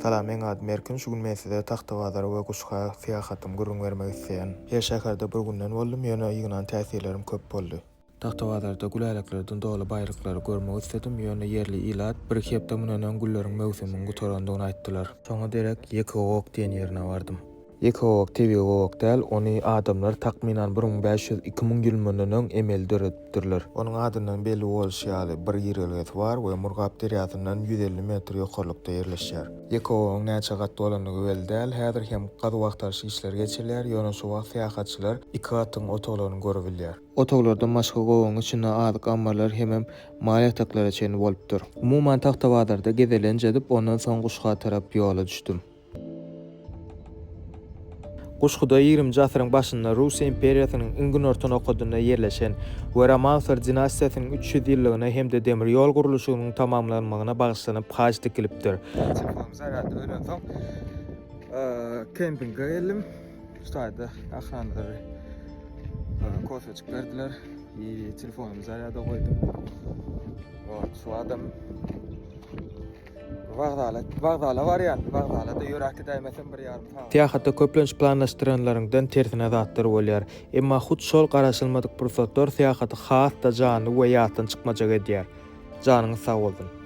Salam meň adym Erkin şu gün men size Tagtabazara we Guşga syýahatymy gürrüň bermek isleýän. Her şäherde bir günden boldum ýöne ýygnan täsirlerim köp boldy. Tagtabazarda güläleklerden doly baýyrlyklary görmek isledim ýöne ýerli ilat bir hepde mundan öň gülleriň möwsüminiň gutarandygyny aýtdylar. Şoňa derek Ýekegowak diýen ýerine bardym. Ýekegowak tebigy gowak däl, ony adamlar takmynan 1500, 2000 ýyl mundan öň emeli döredipdirler. Onuň adyndan belli bolşy ýaly, bir girelgesi bar we Murgap derýasyndan 150 metr ýokarlykda ýerleşýär. Ýekegowagyň näçe gat bolandygy belli däl, häzir hem gazuw-agtaryş işleri geçirilýär, ýöne şu wagt syýahatçylar iki gatyň otaglaryny görübilýär. Otaglardan başga gowagyň içinde azyk ammarlary hemem mal ýataklara çenli bolupdyr. Umuman Tagtabazarda gezelenç edip, ondan soň Guşga tarap ýola düşdüm. Guşguda ýigriminji asyryň başynda Russiýa imperiýasynyň iň günorta nokadynda ýerleşen we Romanowlar dinastiýasynyň 300 ýyllygyna hem-de demir ýol gurluşygynyň tamamlanmagyna bagyşlanyp haç dikilipdir. Telefonym zarýady ölensoň kempinge geldim. Şu taýda ahranalary kofejik berdiler. I telefonymy zarýada goýdum. Wagt şu adam Wagzala, wagzala barýan. Wagzala-da ýöräp gidäýmesem bir ýarym sagat. Syýahatda köplenç planlaşdyranlaryňdan tersine zatlar bolýar. Emma hut şol garaşylmadyk pursatlar syýahaty has-da janly we ýatdan çykmajak edýär. Janyňyz sag bolsun!